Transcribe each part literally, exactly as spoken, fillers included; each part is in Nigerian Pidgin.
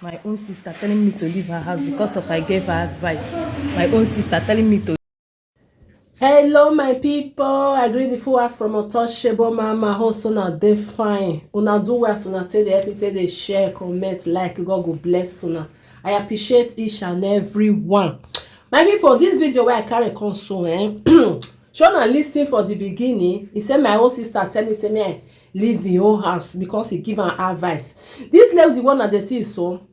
My own sister telling me to leave her house because of I gave her advice. My own sister telling me to Hello, my people. I greet the full house from Untouchable Mama. Hope una dey fine. Una do well, una take the help me take the share, comment, like. God go bless una. I appreciate each and every one. My people, this video wey I carry come so, eh? Shey una listen for the beginning. He say my own sister tell me say me I leave him own house because he give am advice. This lady, the one that they see so,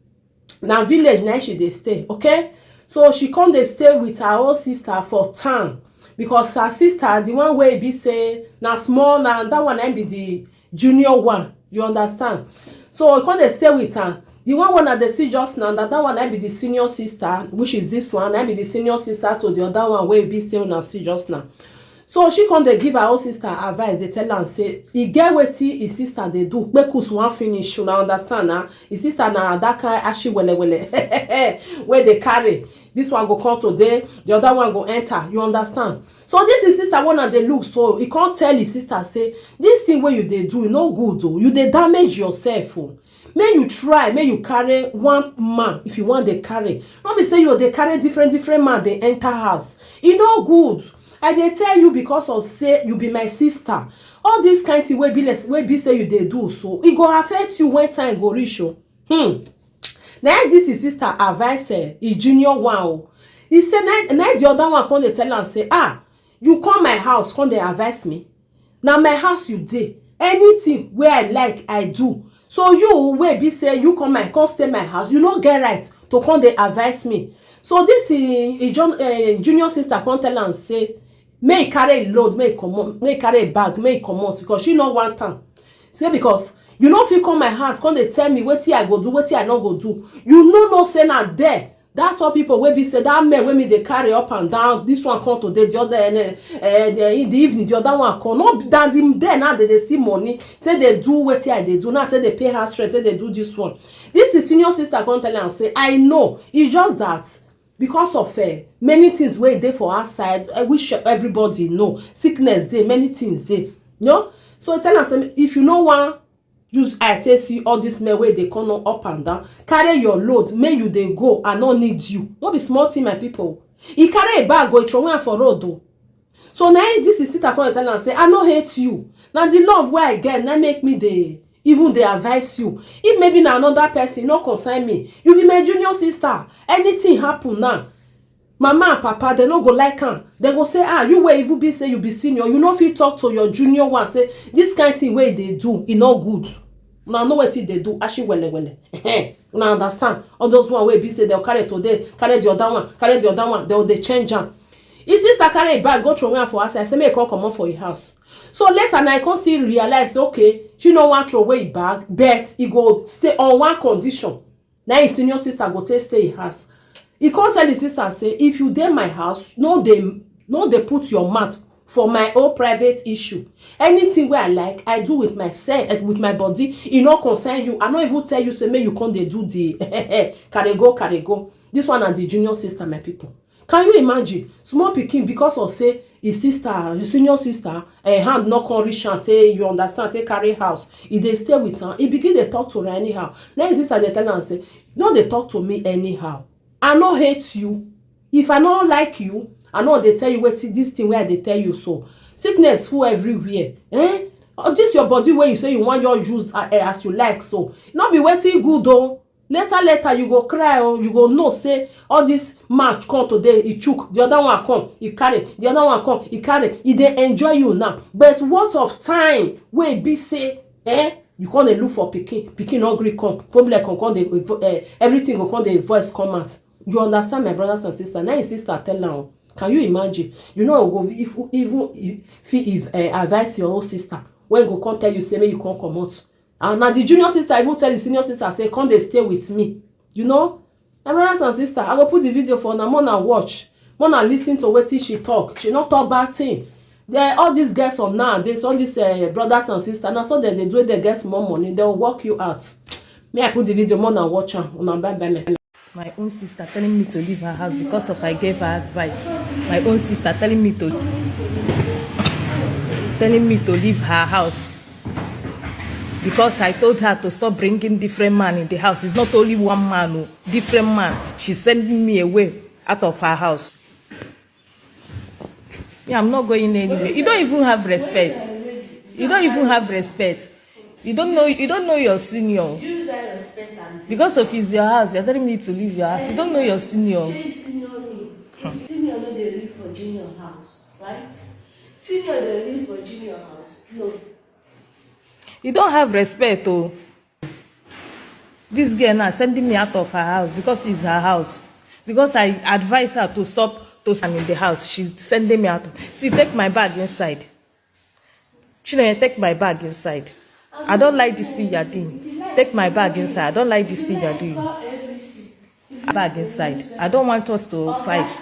na village na she dey stay, okay? So she come dey stay with her own sister for town, because her sister, the one wey be say na small, na that one na be the junior one, you understand? So e come dey stay with am. The one wey una dey see just now, na that one na be the senior sister, which is this one, na be the senior sister to the other one wey be say una see just now. So she come dey give her own sister advice, dey tell am say e get wetin his sister dey do, kpekus wan finish, una understand na? His sister na that kind ashi wele wele wey dey carry. This one go come today, the other one go enter, you understand? So this his sister wey una dey look so, he come tell his sister say, this thing wey you dey do, e no good o, you dey damage yourself o. Make you try, make you carry one man if you wan dey carry. No be say you dey carry different different man dey enter house. E no good. I dey tell you because of say you be my sister. All this kind thing wey be like, wey be say you dey do so, e go affect you when time go reach o. Hmm. Na im this his sister advice, eh, e junior one o. He say na, na the other one come dey tell am say, ah, you come my house come dey advice me. Na my house you dey. Anything wey I like, I do. So you wey be say you come my, come stay my house, you no get right to come dey advice me. So this eh, eh, John, eh, junior sister come tell am say, make e carry e load, make e comot, make e carry e bag, make e comot, because she no want am. Say because you no fit come my house come dey tell me wetin I go do, wetin I no go do. You no know say na there that all people wey be say that men wey me dey carry up and down, this one come today, the other, eh, eh, eh, in the evening the other one come. No be that the there now they dey see money, take dey do wetin I dey do now, take dey pay house rent, take dey do this one. This is senior sister come tell am say, I know, it's just that because of uh, many things wey dey for outside, uh, which everybody know, sickness dey, many things dey, you know. So tell am say if you no wan use eye take see all this men wey dey come up and down, carry your load, make you dey go, I no need you. No be small thing, my people. He carry a bag go, he throw am for road o. So na him this his sister come tell am say, I no hate you. Na the love wey I get na make me dey even dey advise you. If maybe na another person, no concern me. You be my junior sister. Anything happen now, mama and papa dem no go like am. Dem go say, ah, you wey even be say you be senior, you no fit talk to your junior one say this kind thing wey e dey do, e no good. Una know wetin e dey do, ashi wele wele. Una understand? All those one wey be say dem carry today, carry the other one, carry the other one, dem dey change am. His sister carry e bag go throw am for outside, say make e come comot for e house. So later na I come still realize say okay, she no wan throw away e bag, but e go stay on one condition. Na him senior sister go take stay e house. He come tell his sister say, if you dey my house, no dey, no dey put your mouth for my own private issue. Anything wey I like, I do with myself, eh, with my body. E no concern you. I no even tell you say make you come dey do the carry go, carry go. This one na the junior sister, my people. Can you imagine? Small pikin, because of say his sister, his senior sister, eh, hand no come reach am, take, you understand, take carry house. E dey stay with am. E begin dey talk to her anyhow. Na his sister dey tell am say, no dey talk to me anyhow. I no hate you. If I no like you, I no dey tell you wetin this thing wey I dey tell you so. Sickness full everywhere. Eh? Oh, this your body wey you say you wan just use, uh, eh, as you like so. No be wetin good o. Later later you go cry o, you go know say all this match come today, e chook, the other one come, e carry, the other one come, e carry, e dey enjoy you now. But what of time wey be say, eh, you come dey look for pikin, pikin no gree come, problem come come dey, eh, everything go come dey voice come out. You understand, my brothers and sisters? Na him sister tell am o. Can you imagine? You no go if, even if, fit if, eh, advise your own sister wey go come tell you say make you come comot. And na the junior sister even tell the senior sister say, come dey stay with me. You know, my brothers and sisters, I go put the video for una, make una watch, make una listen to wetin she talk. She no talk bad thing. Then all these girls of nowadays, all these, eh, brothers and sisters, na so dem dey do it, dem get small money, dem work you out. Me, I put the video, make una watch am, una bye bye, my. My own sister telling me to leave her house because of I gave her advice. My own sister telling me to, telling me to leave her house. Because I told her to stop bringing different man in the house. It's not only one man, oh, different man. She's sending me away out of her house. Yeah, I'm not going anywhere. You don't even have respect. You don't even have respect. You don't know. You don't know your senior. Use that respect and because of it's your house, you're telling me to leave your house. You don't know your senior. Say senior me. Senior no dey live for junior house, right? Senior dey live for junior house. No. You don't have respect, oh. This girl now sending me out of her house because it's her house. Because I advise her to stop to stand in the house, she's sending me out. See, take my bag inside. Chinenye, take my bag inside. I don't like this thing you're doing. Take my bag inside. I don't like this thing you're doing. Bag inside. I don't want us to fight.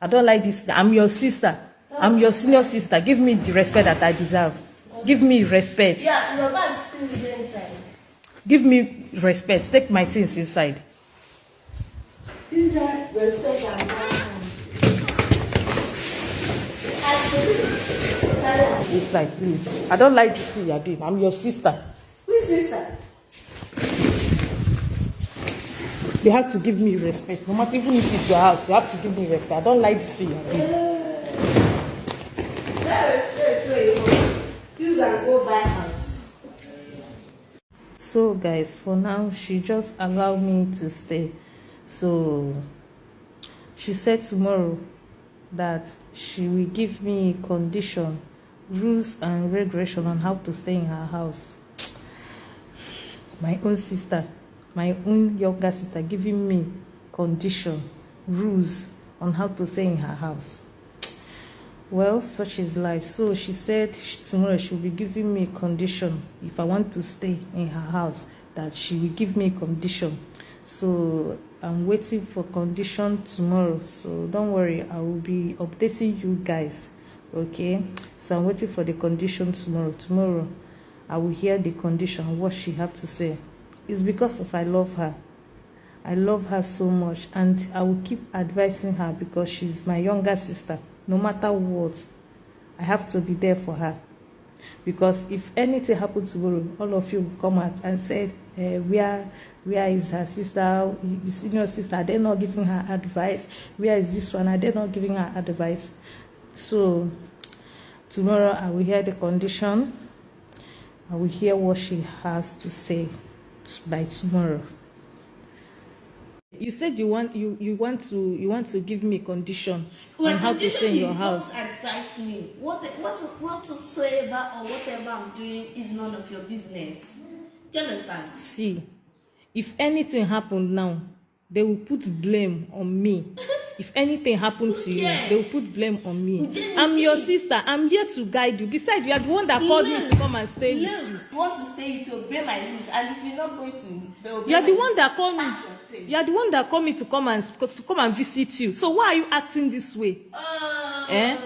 I don't like this. I'm your sister. I'm your senior sister. Give me the respect that I deserve. Give me respect. Yeah, your bag is still there inside. Give me respect. Take my things inside. Inside, respect and manners. Inside, please. I don't like this thing you're doing. I'm your sister. Which sister? You have to give me respect. No matter even if it's your house, you have to give me respect. I don't like this thing you're doing. That respect wey you want, use and go buy house. So guys, for now, she just allowed me to stay. So she said tomorrow that she will give me condition, rules and regulation on how to stay in her house. My own sister, my own younger sister giving me condition, rules on how to stay in her house. Well, such is life. So she said sh- tomorrow she will be giving me condition. If I want to stay in her house, that she will give me condition. So I'm waiting for condition tomorrow. So don't worry, I will be updating you guys. Okay? So I'm waiting for the condition tomorrow. Tomorrow, I will hear the condition, what she have to say. It's because of I love her. I love her so much, and I will keep advising her because she's my younger sister. No matter what, I have to be there for her. Because if anything happen tomorrow, all of you will come out and say, eh, where where is her sister? You senior sister, are they not giving her advice? Where is this one? Are they not giving her advice? So tomorrow I will hear the condition. I will hear what she has to say t- by tomorrow. You said you want you you want to you want to give me condition on how to stay in your house. Don't advise me. What what whatsoever or whatever I'm doing is none of your business. Do you understand? See, if anything happened now, they will put blame on me. If anything happened to you, they will put blame on me. I'm your sister. I'm here to guide you. Besides, you are the one that called me to come and stay with you. You want to stay with you, obey my rules, and if you're not going to obey, you are the one that called me. You are the one that called me to come and to come and visit you. So why are you acting this way? Eh?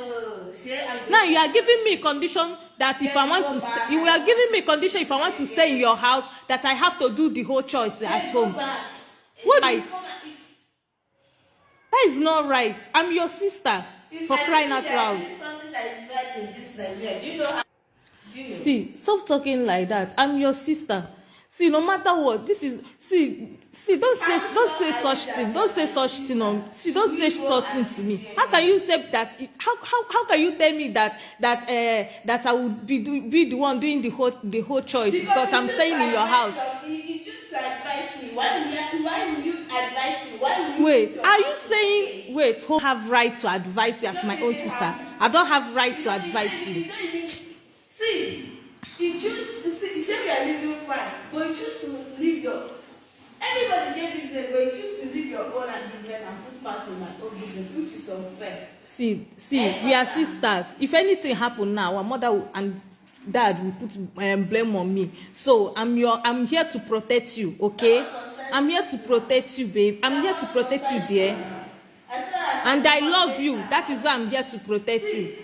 Now you are giving me condition that if I want to stay, you are giving me condition if I want to stay in your house, that I have to do the whole choice at home. What right? That is not right. I'm your sister. For crying out loud. Something that is right in this Nigeria. Do you know how? See, stop talking like that. I'm your sister. See, no matter what, this is see, see, don't say don't say such thing. Don't say such thing on see, don't say such thing to me. How can you say that? How how, how can you tell me that that uh, that I would be do, be the one doing the whole the whole choice because I'm staying in your house? He, he choose to advise me. Why will you, why will you advise me? Why will you Wait, are you saying wait, who have right to advise you as my own sister? I don't have right to advise you. See, he choose to see, he say we are living fine, but he choose to leave your. Everybody get business, but you choose to leave your own and business and put mouth in my own business, which is unfair. See, see, we are sisters. If anything happen now, our mother will, and dad will put um, blame on me. So I'm your, I'm here to protect you, okay? I'm here to protect you, babe. I'm here to protect you, dear. And I love you. That is why I'm here to protect you.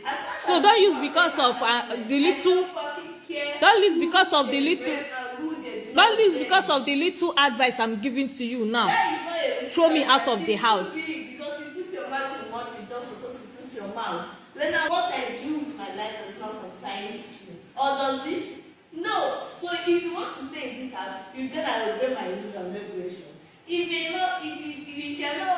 So don't use because of uh, the little. Don't use because of the little. Don't use because of the little advice I'm giving to you now. Throw me out of the house. Because you put your mouth in what you don't supposed to put your mouth. Then what I do with my life does not concern you. Or does it? No. So if you want to stay in this house, you gotta obey my rules and regulations. If you not, if you, if you cannot